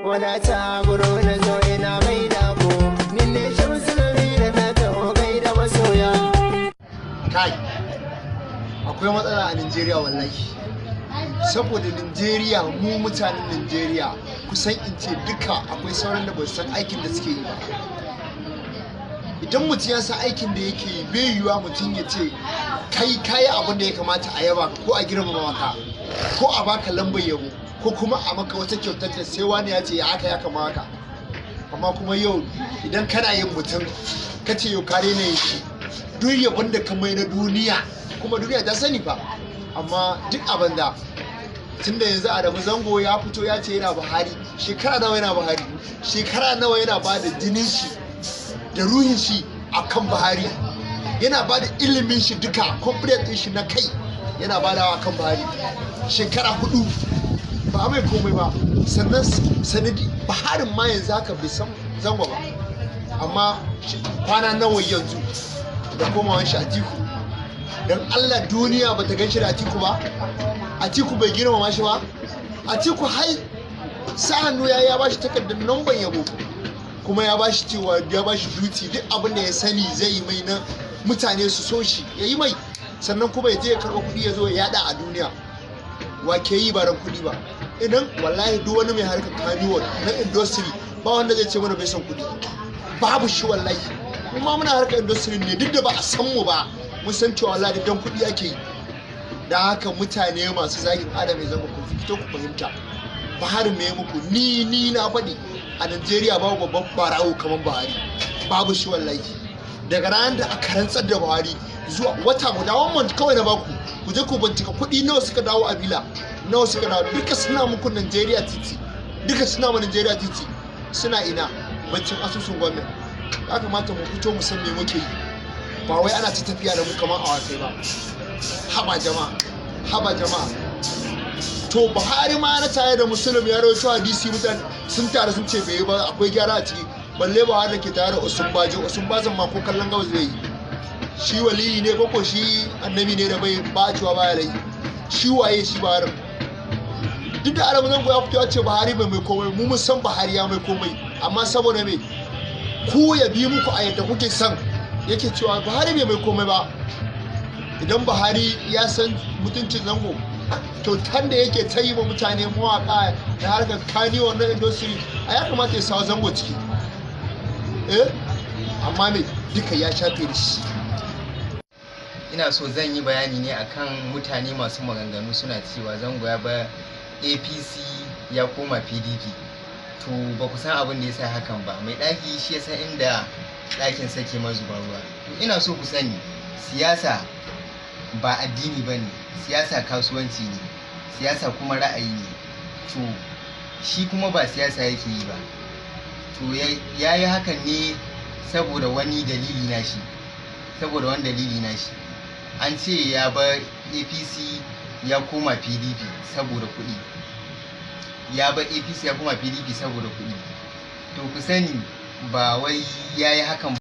Wadata guro na zo ina gaida ku. Ni ne Shamsu da na taho gaida masoya. Kai, akwai matsala a Nigeria wallahi. Saboda Nigeria, mu mutanen Nigeria kusan in ce duka akwai sauran da ba su san aikin da suke yi ba. Idan mutum ya san aikin da yake yi, bai yiwuwa mutum ya ce kai kayi abin da ya kamata a yaba ko a girmama ka ko a baka lambar yabo ko kuma a maka wata kyautar da sai wani ya ce ya aka ya kama haka. Amma kuma yau idan kana yin mutum ka ce yau ka daina yin shi, duk yabon da ka mai na duniya kuma duniya ta sani fa, amma duk abin da tunda yanzu Adamu Zango ya fito ya ce yana Buhari, shekara nawa yana Buhari, shekara nawa yana ba da jinin shi da ruhin shi akan Buhari, yana ba da ilimin shi duka, complete din shi na kai yana ba da akan Buhari, shekara 4 ba mai komai ba. Sannan sanadi Buharin ma yanzu haka bai san Zango ba, amma kwana nawa yanzu da komawan shi Atiku, don Allah duniya bata gan shi da Atiku ba, Atiku bai girmama shi ba, Atiku har sa hannu ya bashi takardar namban yabo, kuma ya bashi cewa ya bashi duty, duk abin da ya sani zai yi mai na mutane su so shi ya yi mai, sannan kuma ya je ya karɓa kuɗi ya zo ya yada a duniya. Wa ke yi ba ran kuɗi ba? Idan wallahi duk wani mai harkar Kannywood na industry ba wanda zai ce mana bai son kuɗi, babu shi wallahi. Kuma muna harkar industry ne, duk da ba a san mu ba, mun san cewa wallahi dan kuɗi ake yi. Da haka mutane masu zagin Adam ya zama ku fito ku fahimta Buhari me muku. Ni na faɗi, a Najeriya babu babban barawo kamar Buhari, babu shi wallahi. Daga ranar da aka rantsar da Buhari zuwa wata guda, one month kawai na baku, ku je ku bincika kuɗi nawa suka dawo a bila, nawa suka dawo, duka suna muku Najeriya titi, duka suna mu Najeriya titi, suna ina baccin asusun gwamnati. Ya kamata mu fito mu san me muke yi, ba wai ana ta tafiya da mu kamar awakai ba. Haba jama'a, haba jama'a. To Buhari ma na tare da Musulun ya rawaito hadisi, mutane sun tare sun ce bai yi ba, akwai gyara a ciki. Balle Buhari da ke tare da Osinbajo, Osinbajon ma ko kallon gabas zai yi. Shi waliyi ne ko shi annabi ne da bai ba cewa baya laifi? Shi waye shi Buhari? Duk da Adamu Zango ya fito ya ce Buhari bai mai komai, mu mun san Buhari ya mai komai, amma saboda me ku ya bi muku a yadda kuke son yake cewa Buhari bai mai komai ba. Idan Buhari ya san mutuncin Zango, to tan da yake ta yi wa mutane mawaka da harkar kani wannan industry, a ya kamata ya sawa Zango ciki, amma me duka ya shafe da shi. Ina so zan yi bayani ne akan mutane masu maganganu suna cewa Zango ya bar APC ya koma PDP. To ba ku san abin da ya sa hakan ba, mai ɗaki shi ya san inda ɗakin sake mazuba ruwa. To ina so ku sani, siyasa ba addini ba ne, siyasa kasuwanci ne, siyasa kuma ra'ayi ne. To shi kuma ba siyasa yake yi ba, to ya yi hakan ne saboda wani dalili na shi, saboda wani dalili na shi. An ce ya bar APC ya koma PDP saboda kuɗi, ya bar APC ya koma PDP saboda kuɗi. To ku sani ba wai ya yi hakan